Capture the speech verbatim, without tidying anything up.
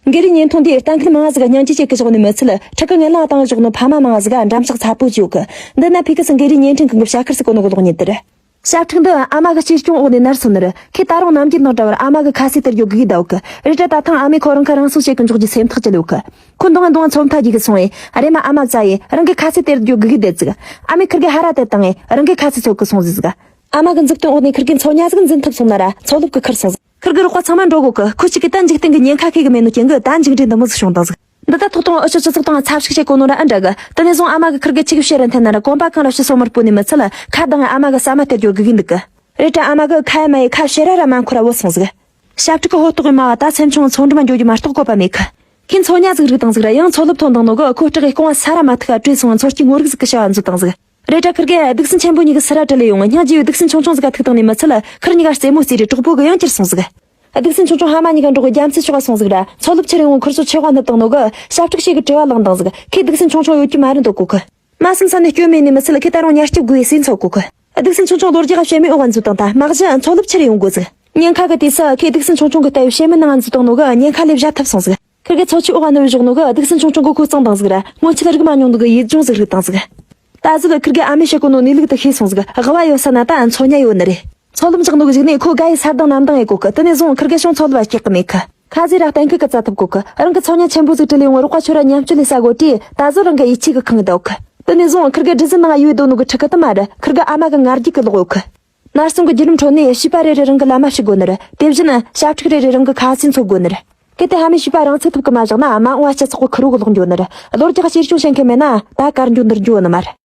འགའ་རེའི་བརྙན་ཐུང་འདིས་གཏན་འཁེལ་མང་ང་ཟིག་སྙིང་རྗེ་སྐྱེ་གི་བཞག་ནི་མི་ཚད། ཕྲུ་གུ་ངན་ལང་བཏང་བཞག་ནོ་ཕ་མ་མང་ང་ཟིག་འགྲམ་ལྕག་ཚ་པོ་བཅོས་གི། འདི་ན་ཕི་ཁི་སི་འགའ་རེའི་བརྙན་འཕྲིན་ཁང་གི་བྱ་དཀར་སི་གོ་ནོ་གི་གློག་བརྙན་དེ་རེད། ཞབས་ཕྲུག་འདི་ཨ་མ་གི་གཅེས་སྐྱོང་འོག་ནས་ནར་སོང་ནི་རེད། ཁོས་ད་རུང་ནམ་རྒྱུན་དང་འདྲ་བར་ཨ་མ་གི་ཁ་ཟས་སྟེར་རྒྱུ་སྒུག་གི་བསྡད་ཡོད་གི། རེད་དྲ་ད་ཐེངས་ཨ་མས་ཁོ་རང་ཁ་རང་སྲུང་བྱེད་གི་འཇོག་རྒྱུ་སེམས་ཐག་བཅད་ཡོད་གི། ཁོ་མདང་ང་མདང་ང་མཚོ་མཐའ་རྒྱུག་གི་སོང་བས་རེམ་མ་ཨ་མ་བཙལ་ཡས་རང་གི་ཁ་ཟས་སྟེར་རྒྱུ་སྒུག་གི་བསྡད་ཟིག། ཨ་མས་ཁིར་གེ་ཧ་ར་དེ་བཏང་ངས་རང་གི་ཁ་ཟས་འཚོལ་གི་སོང་ཟིག་ཟིག། ཨ་མ་གི་མཛུབ་སྟོན་འོག་ནས་ཁིར་གེ་མཚོ་ཉ་ཟིག་འཛིན་ཐུབ་སོང་ན་ར་མཚོ་རླབས་གིས་ཁུར་སོང་ཟིག། ཁིར་གེ་རོགས་པ་ཚང་མ་འགྲོ་གོ་གི། ཁོ་གཅིག་གིས་ད་འཇིག་རྟེན་གི་ཉེན་ཁ་ཤེས་གི་མེད་ནོ་རྐྱེན་གིས་ད་མཇུག་འབྲས་འདི་མོ་ཟིག་བྱུང་བཏང་ཟིག། འདི་ད་ཐོག་དང་ཨུ་ཆོ་སྤྱི་ཚོགས་དང་ཚབ་ཞུགས་བྱེད་གོ་ནོ་ར་ཨ་འདྲ་གི། དེ་ནས་བཟུང་ཨ་མ་གིས་ཁིར་གེ་ཆི་གི་བཤད་ར་འཐེན་ན་ར་གོམ་པ་གང་ར་ཕྱི་སོ་མར་སྤོ་ནས་མི་ཚད་ལ་ཁ་གདངས་ཨ་མ་གི་ཟ་མ་སྟེར་རྒྱུ་སྒུག་གི་འདུག་གི། རེད་དྲ་ཨ་མ་གི་ཁ་ཡ་མ་ཡི་ཁ་བཤད་ར་ར་མ་འཁོར་ར་བུད་སོང་ཟིག། ཞབས་ཕྲུག་གི་ཧོ་ཏོག་གི་མ་བ་ད་སེམས་ཆུང་མཚོ་འགྲམ་འགྱོ་རྒྱུ་མ་གཏོགས་བཀོད་པ་མེད་གི། ཁོས་མཚོ་ཉ་ཟིག་རིག་བཏང་ཟིག་ར་ཡང་མཚོ་རླབས་ཐོན་བཏང་ནོ་གི་ཁོ་སྐྲག་གི་རྐང་བ་ས་ར་མ་ཐུག་ག་བྲོས་སོང་བ་མཚོ་སྐྱེས་ངོ་རིག་ཟིག་གི་བྱ་བ་མཛད་བཏང་ཟིག། རེད་དྲ་ཁིར་གེ་གདུགས་སེམས་ཆེན་པོ་གཉིས་ཀྱི་སི་ར་དྲི་ལེ་ཡོང་ངས་སྙིང་རྗེ་བའི་གདུགས་སེམས་ཆུང་ཆུང་ཟིག་ག་ཐུག་བཏང་ནས་མི་ཚད་ལ་ཁིར་གཉིས་ཀ་རྩེད་མོ་རྩེས་རེ་གྲོགས་པོ་གི་ཡང་གྱུར་སོང་ཟིག། གདུགས་སེམས་ཆུང་ཆུང་ཕ་མ་གཉིས་ཀ་འགྲོགས་གི་རྒྱ་མཚོའི་ཕྱོགས་ག་སོང་ཟིག་ར་མཚོ་རླབས་ཆེར་ཡོང་ཁིར་ཚོ་ཆེ་བ་ནུབ་བཏང་ནོ་གི་ཞབས་ཕྲུག་ཞིག་གི་དྲི་བ་ལངས་བཏང་ཟིག། ཁོས་གདུགས་སེམས་ཆུང་ཆུང་ཡོད་རྒྱུ་མ་རེད་འདོད་གོ་གི། མ་སེམས་ས་ནས་སྐྱོན་མེད་ནས་མི་ཚད་ལ་ཁོས་ད་རུང་ཉར་སྐྱིབས་དགོས་ཡས་སེམས་ཚོར་གོ་གི། གདུགས་སེམས་ཆུང་ཆུང་ལོ་རྒྱུས་ག་བཤད་མེད་འོག་ག་འཛུལ་བཏང་ད་མ་གཞི་མཚོ་རླབས་ཆེར་ཡོང་དགོས་ཟིག། ཉེན་ཁ་གི་དུས་སུ་ཁོས་གདུགས་སེམས་ཆུང་ཆུང་གི་ལྟ་བའི་བཤད་མེད་ནང་འཛུལ་བཏང་ནོ་གི་ཉེན་ཁ་ལས་བཞག་ཐུབ་སོང་ཟིག། ཁིར་གེ་མཚོ་ཆུའི་འོག་ག་ནུབ་བཞག་ནོ་གི་གདུགས་སེམས་ཆུང་ཆུང་གི་ཁོ་གཙང་བཏང་ཟིག་ར་སྔོན་ཆད་རིག་མ་མྱོང་ནོ་གི་ཡིད་སྦྱོང་ཟིག་རིག་བཏང་ཟིག། ད་གཟོད་ཁིར་གེ་ཨ་མས་བཤད་གོ་ནོ་གནས་ལུགས་དེ་ཤེས་སོང་ཟིག། དབུ་བ་ཡོད་ས་ན་ད་མཚོ་ཉ་ཡོད་ནི་རེད། མཚོ་རླབས་འཇགས་ནོ་གི་གཞུག་ནས་ཁོ་དགའ་ཡི་ས་དང་གནམ་དང་ཡེ་གོ་གི། དེ་ནས་བཟུང་ཁིར་གེ་ཤོང་མཚོ་རླབས་སྐྱེག་གི་མེད་གི། ཁ་ཟས་ར་གཏན་འཁེལ་གི་བཙལ་ཐུབ་གོ་གི། རང་གི་མཚོ་ཉ་ཆེན་པོ་ཟིག་དྲི་ལེ་ཡོང་རོགས་པ་ཆོ་ར་ཉམ་ཆུ་ལས་ས་གོ་དྲིས་ད་གཟོད་རང་གི་ཡིད་ཆེས་གི་ཁང་གི་འདུག་གི། དེ་ནས་བཟུང་ཁིར་གེ་འདྲི་ཟིན་ནང་ཡོད་དོ་ནོ་གི་ཕྲུ་གུ་དུ་མ་རེད། ཁིར་གེ་ཨ་མ་གི་ང་རྒྱལ་གི་ལོག་ཡོད་གི། ནར་སོན་གི་བརྒྱུད་རིམ་ཁྲོད་ནས་བྱིས་པ་རེ་རེ་རང་གི་ལམ་མ་ཞུགས་དགོས་ནི་རེད། དེ་བཞིན་བྱ་ཕྲུག་རེ་རེ་རང་གི་ཁ་ཟས་འཚོལ་དགོས་ནི་རེད། གལ་ཏེ་ཕ་མས་བྱིས་པ་རང་ཚུགས་ཐུབ་གི་མ་བཞག་ན་མ་འོངས་པ་སྤྱི་ཚོགས་གི་ཁུར་བོ་གི་ལོག་འགྱོ་ནི་རེད། ལོ་རྒྱག་གཅེས་སྐྱོང་བྱེད་མཁན་མེད་ན་ད་གར་འགྱོ་འདིར་འགྱོ་ནི་མ་རེད།